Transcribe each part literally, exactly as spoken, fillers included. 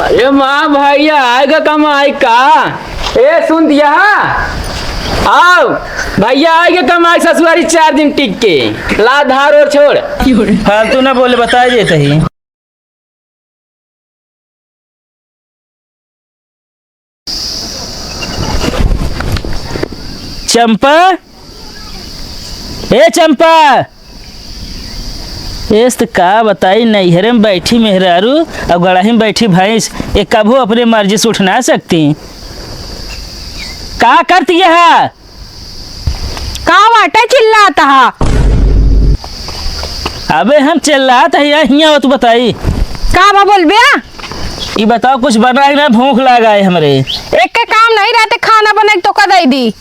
अरे माँ, भैया आएगा कमाई का? ए, सुन दिया, हाँ? आओ, भैया आएगा कमाई ससुरारी चार दिन टिक के। ला धार और छोड़। फालतू ना बोले, बताए देते ही। चंपा, ए चंपा, एस त का बताई, नैहरे में बैठी मेहरारू और गड़ाही में बैठी भैंस, ये कभू अपने मर्जी से उठ ना सकती। का करती है? का बाटे चिल्लात हा? अबे हम चिल्लात है या हियाँ हो, तू बताई। का बा बोलबे? ई बताओ, कुछ बना है ना, भूख लागा है हमरे। एक के काम नहीं रहते, खाना बना के तोका दे दी।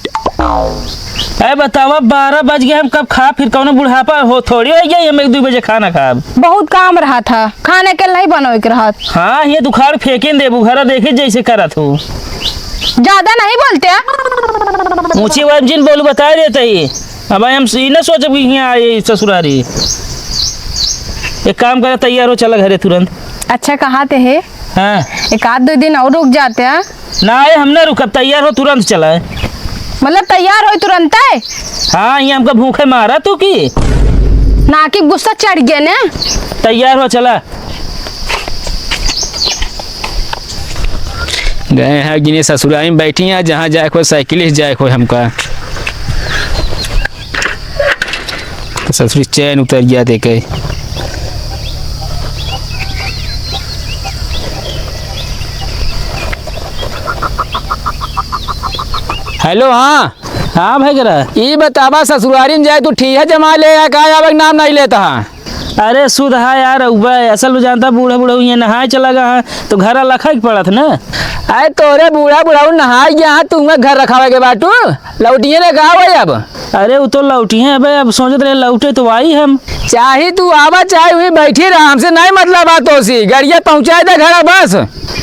अरे बतावा, बारह बज गए, हम कब खा, फिर कौनो बुढ़ापा हो, थोड़ी हो गई हम एक दो बजे खाना खाब। बहुत काम रहा था, खाने के नहीं बनवे के रहत। हाँ, ये दुखार फेंके न देबू, घरा देखे जैसे करत हो। ज्यादा नहीं बोलते। ऊँची आवाज में जिन बोलू, बताए देते ही। अब हम ई ना सोचब कि हियाँ आई ससुरारी। एक काम करे, तैयार हो, चला घरे तुरंत। अच्छा, कहाँ ते है? हाँ। एक आध दो दिन और रुक जाते हैं। ना आए, हम ना रुकब, तैयार हो, तुरंत चला। मतलब तैयार हो तुरंत है? हाँ, ये हमका भूखे मारा तू की? ना कि गुस्सा चढ़ गया ने। तैयार हो, चला। गए हैं गिने ससुराल में बैठी हैं, जहाँ जाए को साइकिल से जाए को हमका। तो ससुरी चैन उतर गया देखे। हेलो, हाँ। हाँ भाई करा। ई बतावा, ससुरारी में जाए तू ठीहा जमा ले या का, आवे के नाम नहीं लेता है? अरे सुध है यार, उबे असल में जानता, बूढ़ा बूढ़ा हुई नहाए चला गया है, तो घर लखा के पड़त ना। अरे तोरे बूढ़ा बुढ़ाऊ नहाए गया है, तू घर रखावे के बाटू, लौटिए ने कहा भाई अब। अरे वो तो लौटिए, अबे अब सोचत रहे लौटे तो आई हम। चाहे तू आवा चाहे वहीं बैठी रहा, हमसे नहीं मतलब बात होसी, गाड़िया पहुँचाए दे घर बस।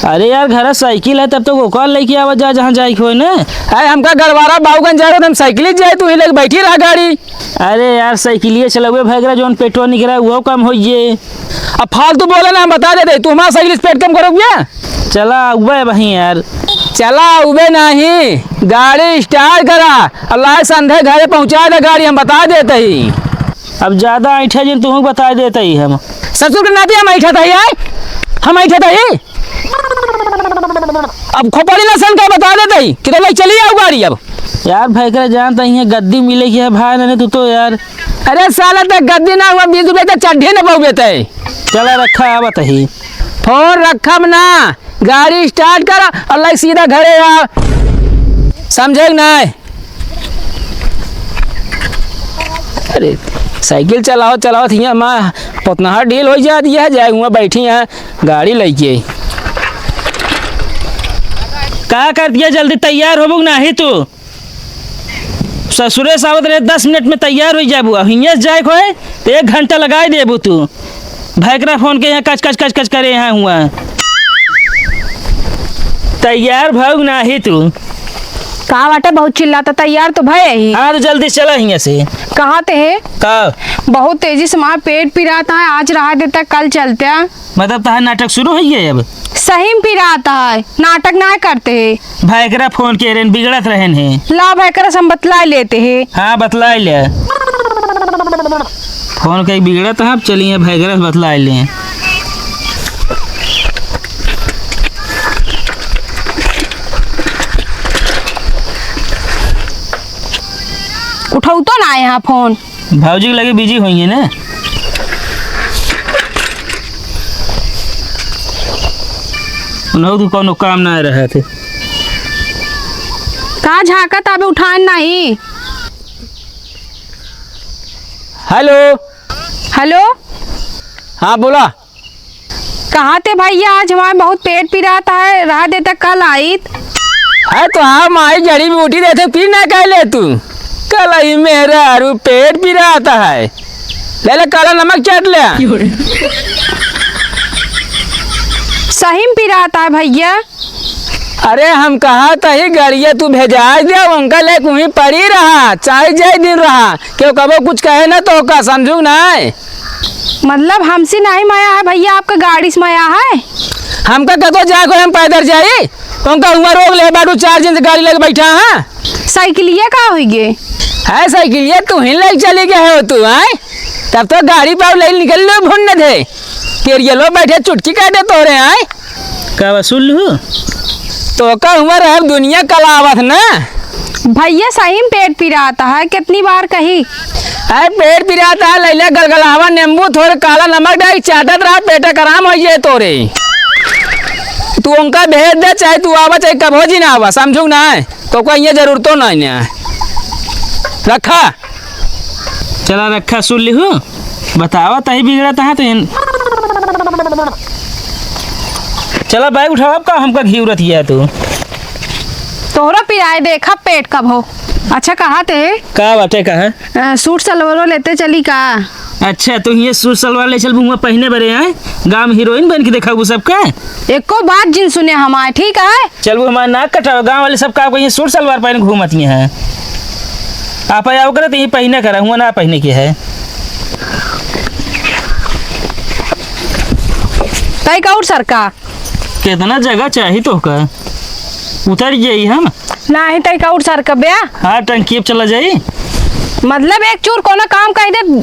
अरे यार, घर साइकिल है, तब तो ओकर लेके आवा जा, जहाँ जाए के होए ना। अरे हमका गड़वारा बाबूगंज जाए रहो, तो हम साइकिल ही जाए, तू ही लेके बैठी रहा गाड़ी। अरे यार, साइकिलिए चलउए भैगरा, जौन पेटवा निकरा, उहो कम होइए। अब फालतू बोले ना, हम बता देते, तू हमारा साइकिल से पेट कम करोगे? चला उबे वहीं यार। चला उबे नहीं, गाड़ी स्टार्ट करा, अल्लाह संधे घरे पहुँचा दे गाड़ी, हम बता देते ही। अब ज्यादा ऐठा जिन तुहूँ बता देते ही हम। ससुर के नाती हम ऐठा था ही, आए? हम ऐठा था ही? अब खोपड़ी ना सन का बता देते ही कि तो भाई चली आओ गाड़ी अब। यार भाई करे जानता ही है गद्दी मिले की है भाई, नहीं तू तो यार। अरे साला तक गद्दी ना हुआ, बीस रुपए तक चड्ढे ना पाऊ बेटे। चला रखा आवत ही। फोन रखब ना, गाड़ी स्टार्ट कर और लाइक सीधा घरे आ, समझे कि नहीं? अरे साइकिल चलावत चलावत हियाँ माँ पतनहा डील हो जात, यह जाए हुआ बैठी हैं गाड़ी लेके। का कर दिया, जल्दी तैयार होबू कि नाही तू? ससुरे से आवत रहे, दस मिनट में तैयार हो जाबू, अब हियाँ से जाए को है तो एक घंटा लगाए देबू तू। भैकरा फोन के यहाँ कच कच कच कच करे यहाँ हुआ। तैयार भऊ नाही तू। का बाटे, बहुत चिल्लाता, तैयार तो भय ही। हाँ, तो जल्दी चला हियाँ से। कहाँ ते है? का? बहुत तेजी से हमारा पेट पिराता है, आज रहा देता, कल चलते हैं। मतलब तहार नाटक शुरू हो गया अब? सही में पिराता है, नाटक ना करते है। भैकरा फोन के रेन बिगड़त रहन है। ला भैकरा से हम बतला लेते है। हाँ, बतला ले। फोन कई बिगड़त है, अब चलिए भैकरा से बतला ले। उठाऊ तो ना है यहाँ फोन। भौजी के लगे बिजी होइए ना। उन्हों तो कोनो काम ना रहे थे। का झांकत अबे उठान नाही। हेलो। हेलो। हाँ, बोला। कहाँ ते भैया, आज हमारे बहुत पेट पिरात है, रहा देता कल आइत। अरे तो हम आई जड़ी बूटी देते, फिर ना कह ले तू। कल आई मेहरारू पेट पिरात है, ले ले काला नमक चाट ले। सही में पिरात है भैया। अरे हम कहा तही गड़िया तू भेजाए दे, उनका ले वहीं पड़ी रहा, चाहे जय दिन रहा, क्यों कबो कुछ कहे ना तो का समझू ना। मतलब हमसे नहीं मया है भैया, आपका गाड़ी से मया है? हमका कतो जाए को हम पैदल जाई? उनका हुआँ रोक ले बाटू, चार दिन से गाड़ी लगे बैठा है। साइकिलिया का होई गे? है साइकिलिया तू ही लेके चली गए हो तू, आय? तब तो गाड़ी पर ले निकल लो भुन्न थे। तेरिया लो बैठे चुटकी काटे तोरे, आय? का बा, सुन लू? तो का हुआँ रहे दुनिया कलावत ना। भैया सही में पेट पिरात है, कितनी बार कही। अरे पेट पिरात है, लैला गलगलावा नींबू थोड़े काला नमक डाल चाटत रहा, पेट आराम हो जाए तोरे। तू उनका भेज दे, चाहे तू आवा चाहे कभो जी ना आवा, समझू ना है? तो कोई ये जरूरतो नहीं है। रखा। चला रखा, सुन लिहू। बतावा तही बिगड़त है तो इन-, चला बैग उठावा, अब का हमका घीव रतिया तू। तोहरा पिराए देखा पेट कब हो। अच्छा कहा ते? का बाटे कहा? अ, सूट सलवारो लेते चली का? अच्छा, तो ये सूट सलवार ले चलबू, हुआँ पहिने बरे आए, गाँव में हीरोइन बन के देखाबू सबका। एको बात जिन सुने हमार, ठीक है? चलबू हमार नाक कटाओ, गाँव वाले सब का कहिए सूट सलवार पहन घूमत ही हैं। आप आओ करत ये पहिने करा, हुआँ ना पहिने के है। तई का और सरका? कितना जगह चाही तोहका? उतर जाई हम। नाही, तई का और सरकबे? हाँ, टंकी अब चला जाई। मतलब एक चूर कोनो काम कह दे।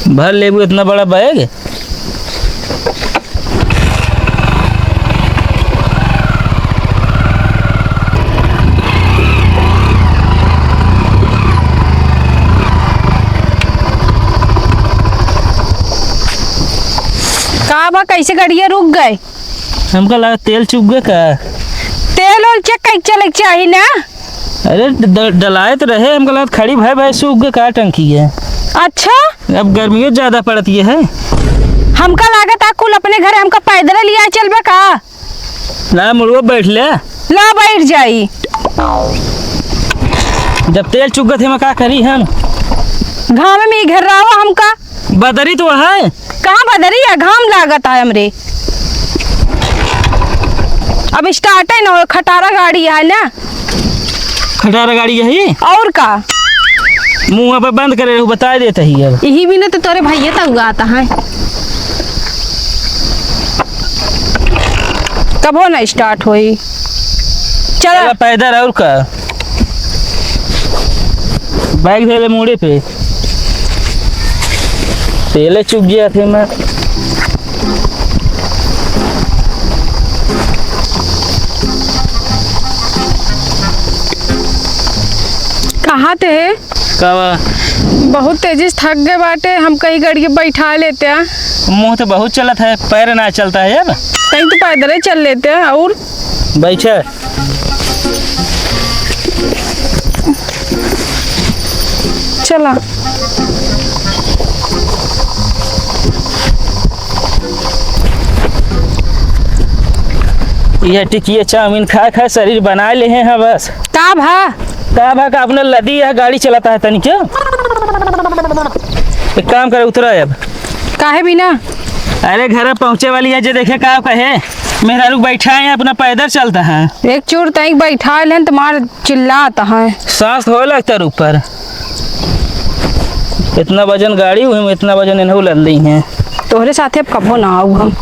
भर लेबू इतना बड़ा बैग? का बा, कैसे गड़िया रुक गए? हमका लगा तेल चुक गए का? तेल ओल चेक कइके चले के चाही ना। अरे ड-, ड-, डलाए तो रहे, हमका लगा खड़ी भय भय सूख गए का टंकी है। अच्छा? अब गर्मियों ज्यादा पड़ती है। हमका लागत आ कुल अपने घरे हमका पैदल लिया चलबे का? ना मुड़ुआ बैठ ले। ला बैठ जाई। जब तेल चुक गए थे, मैं का करी हम? घाम में घर रहा हमका। बदरी तो है। कहाँ बदरी है? घाम लागत है हमरे। अब स्टार्ट है ना हो, खटारा गाड़ी है ना। खटारा गाड़ी यही? और का? मुँह पे बंद करे रहू, बता देते ही अब। यही भी ना तो तोरे भैया तक उगाता है। कबो ना स्टार्ट होई। चला। चला पैदल और का? बैग धरे मूड़े पे। तेले चुक गया थे मैं। कहाँ थे? का बा? बहुत तेजी से थक गए बाटे, हम कहीं गड़िया बैठा लेते हैं। मुँह तो बहुत चलत है, पैर ना चलता है अब। कहीं तो पैदल ही चल लेते हैं। और बैठे। चला। यह टिकिया चाउमीन खाए खाए शरीर बनाए ले हैं बस। का भा? का भा का अपना लदी यह गाड़ी चलाता है तनी क्यों? एक काम करे, उतरा अब। काहे बिना? अरे घर पहुँचे वाली है, जे देखे का कहे। मेहरारू बैठा है, अपना पैदल चलता है। एक चूर तई बैठा लेन तो मार चिल्लात है। सांस होए लगता ऊपर। इतना वजन गाड़ी हुई, इतना वजन इन्हों लद ली हैं। तोहरे साथे अब कबो ना आऊ हम।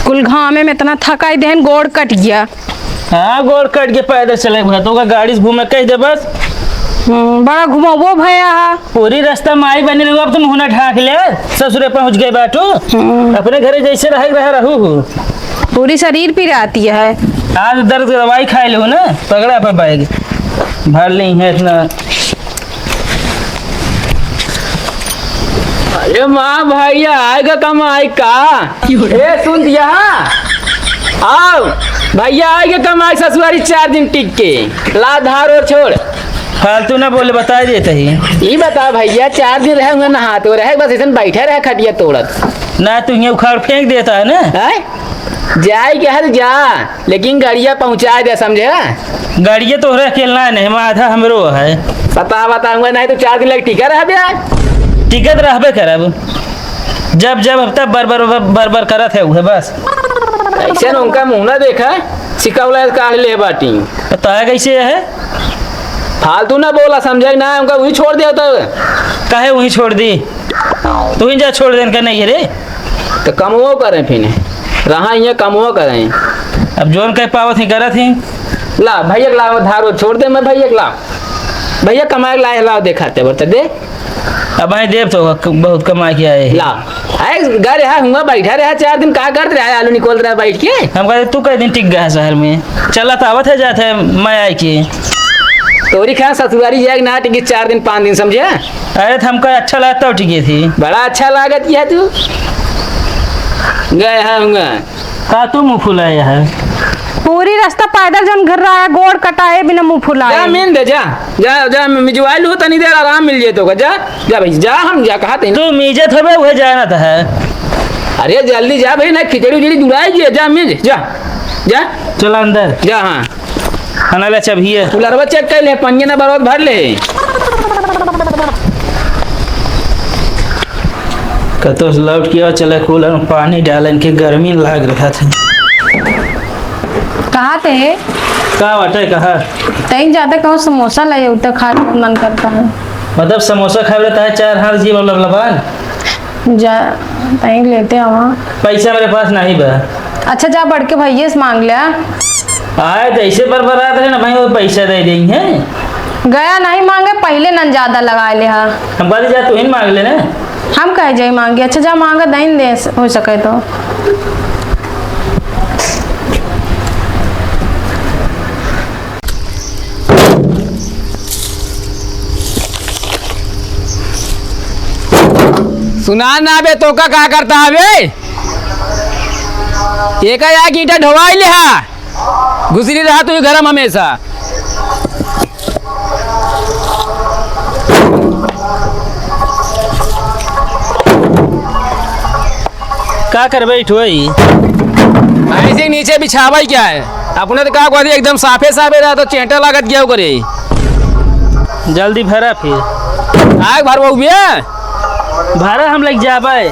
कुल घामे में इतना थकाई देहन, गोड़ कट गया। हाँ, गोड़ कट के पैदल चले भा, तो का गाड़ी से घूमे कह दे बस। हम्म, बड़ा घुमावो भया हा। पूरी रास्ता माई बनी रहू, अब तुम हुना ढाक ले, ससुरे पहुँच गए बाटू। हम्म। अपने घरे जैसे रहे, रहे रहू हो। पूरी शरीर पिराती है। आज दर्द की दवाई खाए लो ना, पकड़ा पर बैग भर ली है इतना। अरे माँ भैया, आएगा कमाई का? ए, सुन दिया, हाँ? आओ, भैया आएगा कमाई ससुरारी चार दिन टिक के। ला धार और छोड़। फालतू ना बोले, बता देते ही। ई बता भैया, चार दिन रहे हुए नहाते रहे, बस ऐसे बैठे रहे खटिया तोड़त। ना, तू ये उखाड़ फेंक देता है ना। हैं? जाए के हल जा, लेकिन गाड़िया पहुँचा दे, समझे? गाड़िया तोहरे अकेला नहीं, आधा हमरो है। पता बताऊंगा नहीं तो चार दिन लग टिका रहबे। टिकत रहबे करब, जब जब अब तब बर बर, बर बर करत है उहे बस। ऐसे न उनका मुँह ना देखा, सिकौला काढ़ ले बाटी। पता है कैसे है? फालतू ना बोला, समझे ना, उनका वही छोड़ दिया तो। काहे वही छोड़ दी? तू ही जा छोड़ देन का नहीं रे। तो कमवो करें फिर, रहा ये कमवो करें। अब जौन कह पावत ही करत ही। ला भैया के ला, धारो छोड़ दे, मैं भैया के ला, भैया कमाए ला, ला देखाते बता दे। अब भाई देव तो क-, बहुत कमा के आए। ला, आए, घर रहा, हुआ बैठा रहा चार दिन, का करत रहा, आलू निकोल रहा बैठ के। हम कहते, "तू कई दिन टिक गया शहर में, चला तो आवत है, जात है, मैं आए के।" तोरी खान ससुरारी जाए ना टिकी चार दिन, पाँच दिन, समझे? अरे, तो हमका अच्छा लगता, टिके थी। बड़ा अच्छा लागत किया तू। गए हैं, हुआ। का तू मुँह फुलाए है? पूरी रास्ता पैदल जौन घर रहा है, गोड़ कटा है, बिना मुँह फुलाए। जा, मीन दे, जा। जा, जा, मिजवाई लू, तनी देर आराम मिल जाए तो, जा। जा भाई, जा, हम जा, कहा तैं। तू मीजे थोबे, उहे जाना त है। अरे, जल्दी जा भाई, ना खिचड़ी उचड़ी जुड़ाई जे, जा, मिज, जा। जा। चल अंदर। जा, हाँ। खाना ले, चबिये। कूलरवा check कर ले, पनिया ना बरोत भर ले। कतो से लौट के और चले कूलर में पानी डाले, इनके गर्मी लाग रहा था। कहाँ थे? का बाटे, कहा? तहीं जाते कहूँ समोसा ले आऊ, तो खाए का मन करता है। मतलब समोसा खाए रहता है, चार हाथ जीव लबलबान। जा, तहीं लेते आवा। पैसा मेरे पास नहीं बा। अच्छा, जा बड़के भैया से मांग ले। आए तो ऐसे बरबरात रहे ना भाई, वो पैसा दे देंगे। गया नहीं मांगे, पहले नन ज्यादा लगा ले हा। हम कहते जा, तू ही मांग ले ना। हम कहे जाई मांगे? अच्छा, जा मांगा, दइन दे, हो सके तो। सुना ना बे, तोका का करता है बे? एका एक ईंटा ढोवाई ले हा, घुसरी रहा तू घर में हमेशा। का करबे इठोई? ऐसे नीचे बिछावा ही क्या है? अपने तो का कहती एकदम साफे साफे रहा तो चेंटा लागत गया ओकरे। जल्दी भरा फिर। आग भरवा उबिया? भरा हम लग जाबे।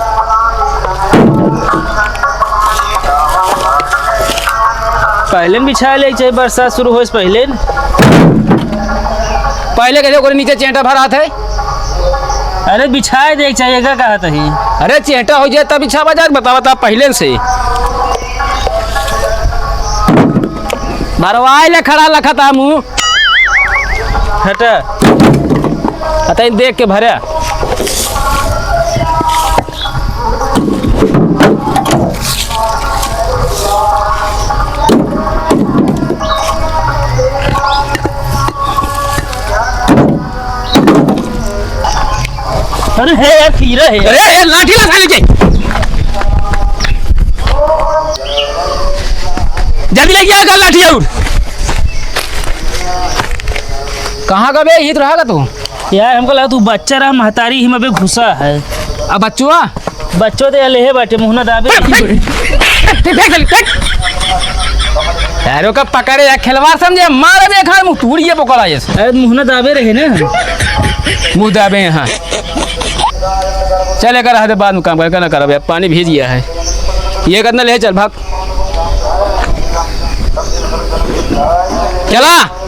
पहले न बिछा ले चाहे बरसात शुरू होए से पहले न। पहले कैसे ओकरे नीचे चेंटा भरात है? अरे बिछाए दे चाहिए, का कहत ही? अरे चेंटा हो जाए तब बिछावा जाए, बता, बता पहले से। भरवाए ले खड़ा लखत आ मुँह। हटा। अतई देख के भरे। अरे हे यार, कीड़ा है। अरे, अरे, लाठी ला साले के। जल्दी लेके आ, लाठी और। कहाँ का बे, हित रहा का तू? यार, हमको लगा तू बच्चा रहा, महतारी ही में बे घुसा है। अब बच्चुआ? बच्चो तो यहाँ लेहे बाटे, मुँह ना दाबे। फेंक, फेंक, फेंक, फेंक। यार, ओका पकड़े या खिलवाड़ समझे, मारे बे खान मुँह तोड़िए पकड़ा ये। अरे, मुँह ना दाबे रहे ना। मुँह दाबे यहाँ। चल, एकर रह दे, बाद में काम कर, ना करब, यार, पानी भीज गया है। ये कितना ले, चल, भाग। चला।